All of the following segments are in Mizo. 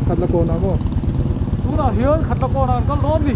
Khat la kawn ah maw? Tunah hian khat la kawn ah an kal dawn ni.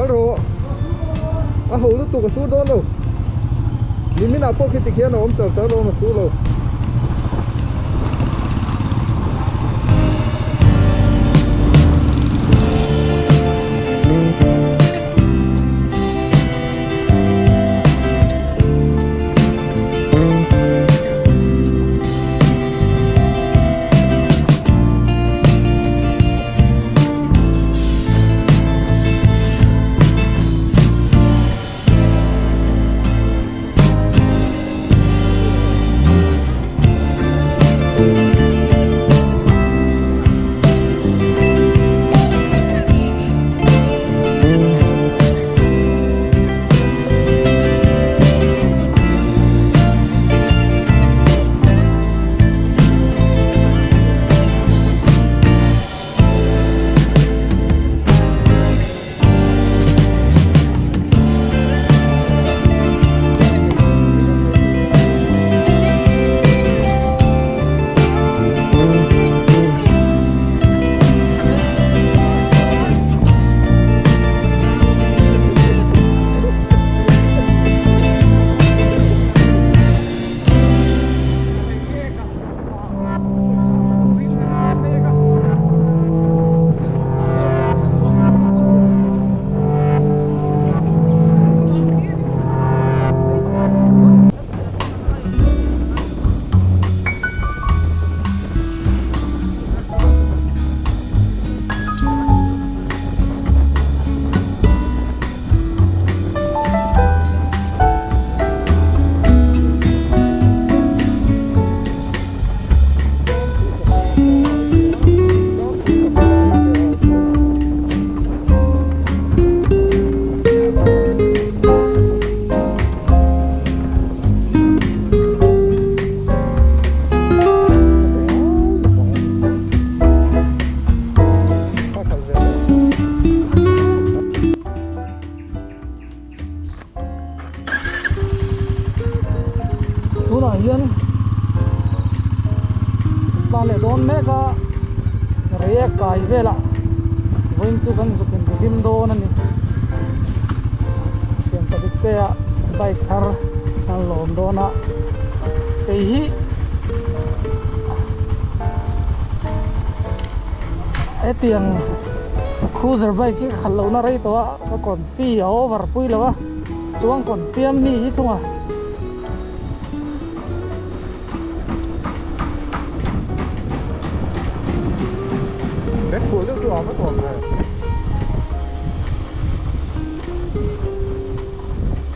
Kal rawh a ho lutuk a sur dawn lo nimin ah pawh khi tikhian a awm char char lo a sur lo. Tunah hian tlan leh dawn mek a reiek kai velah vawiin chu kan zuk in hlim dawn a ni thian pahnih te ah bike thar an lawm dawn a kei hi hetiang cruiser bike hi ka khalh lohna rei tawh a ka confi a over pui lo a chuan confi ami hi thung a.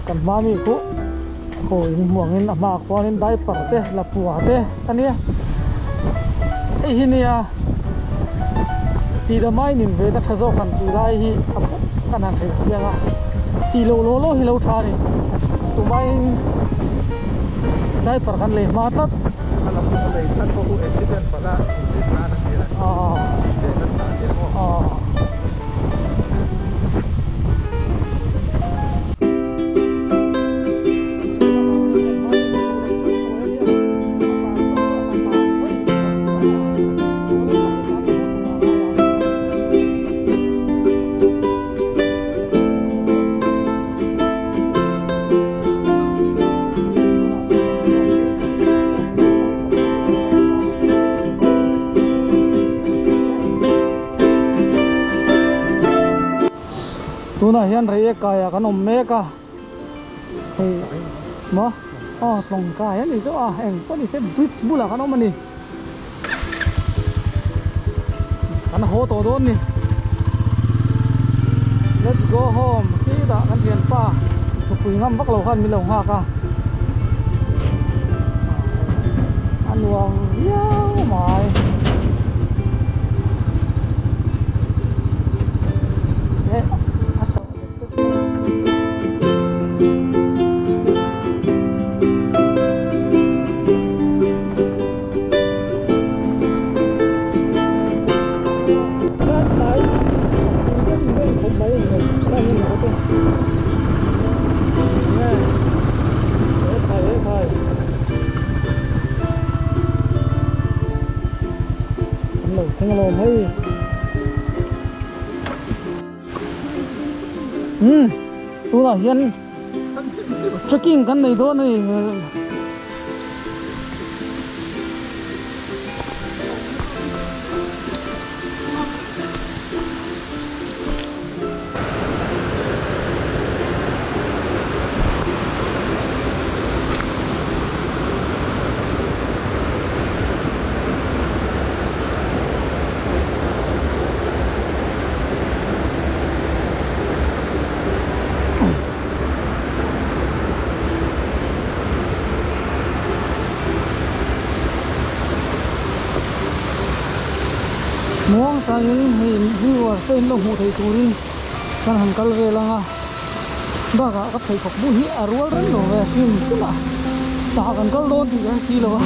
Kan hma mi khu khaw in hmuh angin a hmaah khuanin diaper te lapua te a nia hei hi nia tih damai nin ve na tha zawk han tih lai hi a kan han hrilh chiang a tih loh law law hi lo tha a ni tumaiin diaper kan lei hma tlat. Tunah hian Reiek kaiah kan awm mek a, hei maw aw tlawng kai a ni chu a, eng pawh ni se bridge bulah kan awm a ni. Kan haw tawh dawn ni. Let's go home khitah kan thianpa nupui ngam vak lo khan min lo nghak a. A nuam viau mai. Umm tunah hian trekking kan nei dawn a ni. Muang changin hei viewer te in lo hmuh theih turin kan han kal vel ang a bakah ka pheikhawk bu hi a rual reng lo ve hrim hrim a tah kan kal dawn tih ka hre si lo a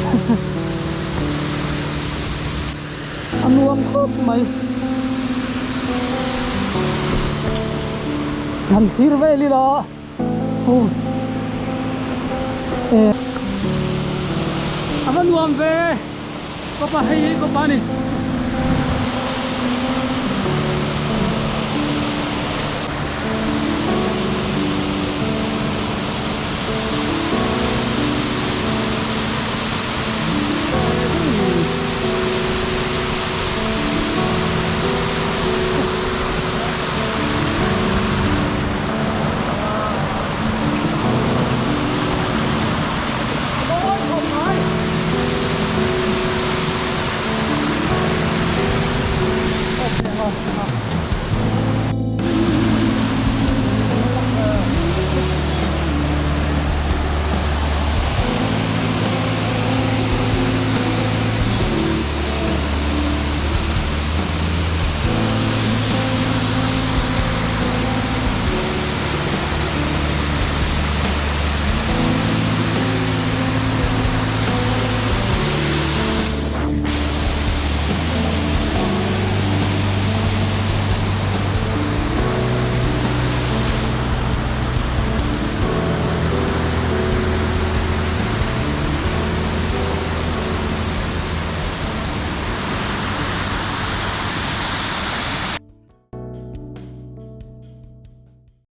a nuam khawp mai han thlir vel ila aw a va nuam ve. Kawpa hei hi kawpa a ni.